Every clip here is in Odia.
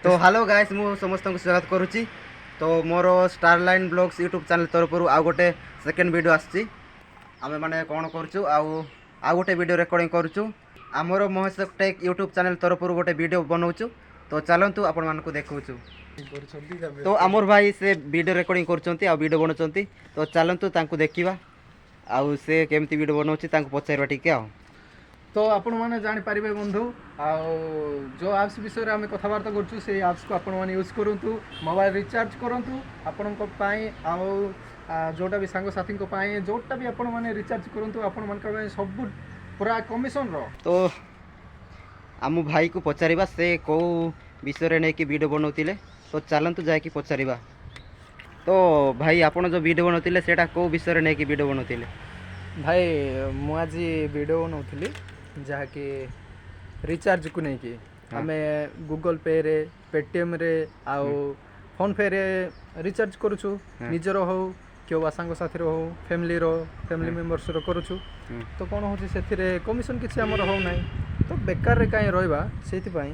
ତ ହ୍ୟାଲୋ ଗାଇସ୍, ମୁଁ ସମସ୍ତଙ୍କୁ ସ୍ୱାଗତ କରୁଛି। ତ ମୋର star line blogs YouTube channel ତରଫରୁ ଆଉ ଗୋଟେ ସେକେଣ୍ଡ ଭିଡ଼ିଓ ଆସିଛି। ଆମେମାନେ କ'ଣ କରୁଛୁ ଆଉ ଆଉ ଗୋଟେ ଭିଡ଼ିଓ ରେକର୍ଡ଼ିଂ କରୁଛୁ। ଆମର ମହେଶ ଟେକ୍ ୟୁଟ୍ୟୁବ୍ ଚ୍ୟାନେଲ୍ ତରଫରୁ ଗୋଟେ ଭିଡ଼ିଓ ବନାଉଛୁ। ତ ଚାଲନ୍ତୁ, ଆପଣମାନଙ୍କୁ ଦେଖାଉଛୁ। ତ ଆମର ଭାଇ ସେ ଭିଡ଼ିଓ ରେକର୍ଡ଼ିଂ କରୁଛନ୍ତି ଆଉ ଭିଡ଼ିଓ ବନାଉଛନ୍ତି। ତ ଚାଲନ୍ତୁ, ତାଙ୍କୁ ଦେଖିବା ଆଉ ସେ କେମିତି ଭିଡ଼ିଓ ବନାଉଛି, ତାଙ୍କୁ ପଚାରିବା ଟିକେ ଆଉ। ତ ଆପଣମାନେ ଜାଣିପାରିବେ ବନ୍ଧୁ, ଆଉ ଯେଉଁ ଆପ୍ସ ବିଷୟରେ ଆମେ କଥାବାର୍ତ୍ତା କରୁଛୁ, ସେଇ ଆପ୍ସକୁ ଆପଣମାନେ ୟୁଜ୍ କରନ୍ତୁ, ମୋବାଇଲ ରିଚାର୍ଜ କରନ୍ତୁ ଆପଣଙ୍କ ପାଇଁ ଆଉ ଯେଉଁଟା ବି ସାଙ୍ଗସାଥୀଙ୍କ ପାଇଁ, ଯେଉଁଟା ବି ଆପଣମାନେ ରିଚାର୍ଜ କରନ୍ତୁ, ଆପଣମାନଙ୍କ ପାଇଁ ସବୁ ପୁରା କମିଶନର। ତ ଆମ ଭାଇକୁ ପଚାରିବା, ସେ କେଉଁ ବିଷୟରେ ନେଇକି ଭିଡ଼ିଓ ବନାଉଥିଲେ। ତ ଚାଲନ୍ତୁ, ଯାଇକି ପଚାରିବା। ତ ଭାଇ, ଆପଣ ଯେଉଁ ଭିଡ଼ିଓ ବନାଉଥିଲେ, ସେଇଟା କେଉଁ ବିଷୟରେ ନେଇକି ଭିଡ଼ିଓ ବନାଉଥିଲେ? ଭାଇ, ମୁଁ ଆଜି ଭିଡ଼ିଓ ବନାଉଥିଲି ଯାହାକି ରିଚାର୍ଜକୁ ନେଇକି। ଆମେ ଗୁଗଲ୍ ପେରେ, ପେଟିଏମ୍ରେ ଆଉ ଫୋନ୍ପେରେ ରିଚାର୍ଜ କରୁଛୁ। ନିଜର ହଉ କିମ୍ବା ସାଙ୍ଗସାଥିର ହଉ, ଫ୍ୟାମିଲିର, ଫ୍ୟାମିଲି ମେମ୍ବର୍ସର କରୁଛୁ। ତ କ'ଣ ହେଉଛି, ସେଥିରେ କମିଶନ୍ କିଛି ଆମର ହେଉନାହିଁ। ତ ବେକାରରେ କାହିଁ ରହିବା, ସେଇଥିପାଇଁ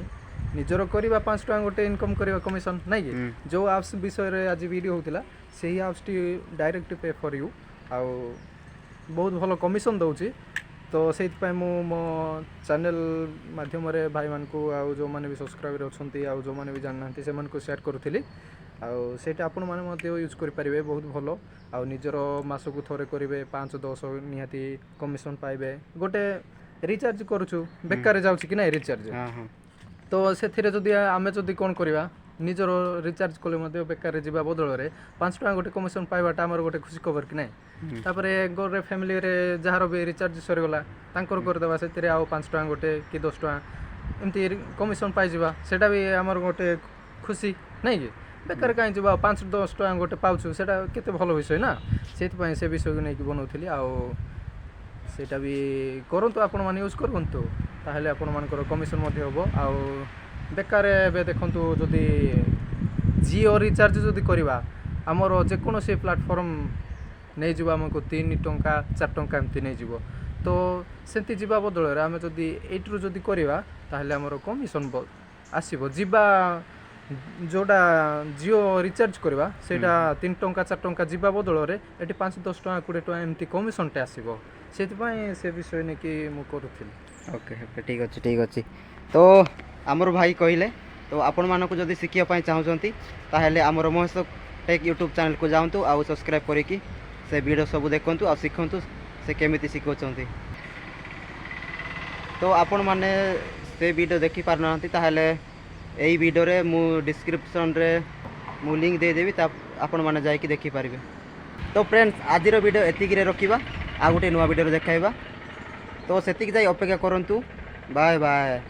ନିଜର କରିବା, 5 ଟଙ୍କା ଗୋଟେ ଇନକମ୍ କରିବା କମିଶନ୍, ନାଇଁ କି? ଯେଉଁ ଆପ୍ସ ବିଷୟରେ ଆଜି ଭିଡ଼ିଓ ହେଉଥିଲା, ସେହି ଆପ୍ସଟି ଡାଇରେକ୍ଟ ପେ ଫର୍ you ଆଉ ବହୁତ ଭଲ କମିଶନ୍ ଦେଉଛି। ତ ସେଇଥିପାଇଁ ମୁଁ ମୋ ଚ୍ୟାନେଲ୍ ମାଧ୍ୟମରେ ଭାଇମାନଙ୍କୁ ଆଉ ଯେଉଁମାନେ ବି ସବସ୍କ୍ରାଇବର୍ ଅଛନ୍ତି ଆଉ ଯେଉଁମାନେ ବି ଜାଣିନାହାନ୍ତି, ସେମାନଙ୍କୁ ସେୟାର କରୁଥିଲି। ଆଉ ସେଇଟା ଆପଣମାନେ ମଧ୍ୟ ୟୁଜ୍ କରିପାରିବେ, ବହୁତ ଭଲ। ଆଉ ନିଜର ମାସକୁ ଥରେ କରିବେ, 5-10 ନିହାତି କମିଶନ୍ ପାଇବେ। ଗୋଟେ ରିଚାର୍ଜ କରୁଛୁ, ବେକାରରେ ଯାଉଛି କି ନାଇଁ ରିଚାର୍ଜ? ହଁ ହଁ। ତ ସେଥିରେ ଯଦି ଆମେ ଯଦି କ'ଣ କରିବା, ନିଜର ରିଚାର୍ଜ କଲେ ମଧ୍ୟ ବେକାରରେ ଯିବା ବଦଳରେ 5 ଟଙ୍କା ଗୋଟେ କମିଶନ୍ ପାଇବାଟା ଆମର ଗୋଟେ ଖୁସି ଖବର କି ନାହିଁ? ତାପରେ ଘରେ ଫ୍ୟାମିଲିରେ ଯାହାର ବି ରିଚାର୍ଜ ସରିଗଲା, ତାଙ୍କର କରିଦେବା, ସେଥିରେ ଆଉ 5 ଟଙ୍କା ଗୋଟେ କି 10 ଟଙ୍କା ଏମିତି କମିଶନ୍ ପାଇଯିବା, ସେଇଟା ବି ଆମର ଗୋଟେ ଖୁସି, ନାଇଁ କି? ବେକାର କାହିଁ ଯିବା? 5-10 ଟଙ୍କା ଗୋଟେ ପାଉଛୁ, ସେଇଟା କେତେ ଭଲ ବିଷୟ ନା? ସେଇଥିପାଇଁ ସେ ବିଷୟକୁ ନେଇକି ବନାଉଥିଲି। ଆଉ ସେଇଟା ବି କରନ୍ତୁ, ଆପଣମାନେ ୟୁଜ୍ କରନ୍ତୁ, ତାହେଲେ ଆପଣମାନଙ୍କର କମିଶନ୍ ମଧ୍ୟ ହେବ। ଆଉ ବେକାର ଏବେ ଦେଖନ୍ତୁ, ଯଦି ଜିଓ ରିଚାର୍ଜ ଯଦି କରିବା, ଆମର ଯେକୌଣସି ପ୍ଲାଟଫର୍ମ ନେଇଯିବ ଆମକୁ 3 ଟଙ୍କା, 4 ଟଙ୍କା ଏମିତି ନେଇଯିବ। ତ ସେମିତି ଯିବା ବଦଳରେ ଆମେ ଯଦି ଏଇଥିରୁ ଯଦି କରିବା, ତାହେଲେ ଆମର କମିଶନ୍ ଆସିବ। ଯିବା ଯେଉଁଟା ଜିଓ ରିଚାର୍ଜ କରିବା, ସେଇଟା 3 ଟଙ୍କା 4 ଟଙ୍କା ଯିବା ବଦଳରେ ଏଠି 5-10 ଟଙ୍କା, 20 ଟଙ୍କା ଏମିତି କମିଶନ୍ଟେ ଆସିବ। ସେଥିପାଇଁ ସେ ବିଷୟ ନେଇକି ମୁଁ କରୁଥିଲି। ଓକେ ଓକେ ଠିକ୍ ଅଛି, ଠିକ୍ ଅଛି। ତ ଆମର ଭାଇ କହିଲେ, ତ ଆପଣମାନଙ୍କୁ ଯଦି ଶିଖିବା ପାଇଁ ଚାହୁଁଛନ୍ତି, ତାହେଲେ ଆମର ମହେଶ ଟେକ୍ ୟୁଟ୍ୟୁବ୍ ଚ୍ୟାନେଲ୍କୁ ଯାଆନ୍ତୁ ଆଉ ସବସ୍କ୍ରାଇବ୍ କରିକି ସେ ଭିଡ଼ିଓ ସବୁ ଦେଖନ୍ତୁ ଆଉ ଶିଖନ୍ତୁ ସେ କେମିତି ଶିଖାଉଛନ୍ତି। ତ ଆପଣମାନେ ସେ ଭିଡ଼ିଓ ଦେଖିପାରୁନାହାନ୍ତି, ତାହେଲେ ଏଇ ଭିଡ଼ିଓରେ ମୁଁ ଡିସ୍କ୍ରିପ୍ସନ୍ରେ ମୁଁ ଲିଙ୍କ୍ ଦେଇଦେବି, ତା ଆପଣମାନେ ଯାଇକି ଦେଖିପାରିବେ। ତ ଫ୍ରେଣ୍ଡସ୍, ଆଜିର ଭିଡ଼ିଓ ଏତିକିରେ ରଖିବା। ଆଉ ଗୋଟେ ନୂଆ ଭିଡ଼ିଓରେ ଦେଖାଇବା। ତ ସେତିକି ଯାଇ ଅପେକ୍ଷା କରନ୍ତୁ। Bye bye.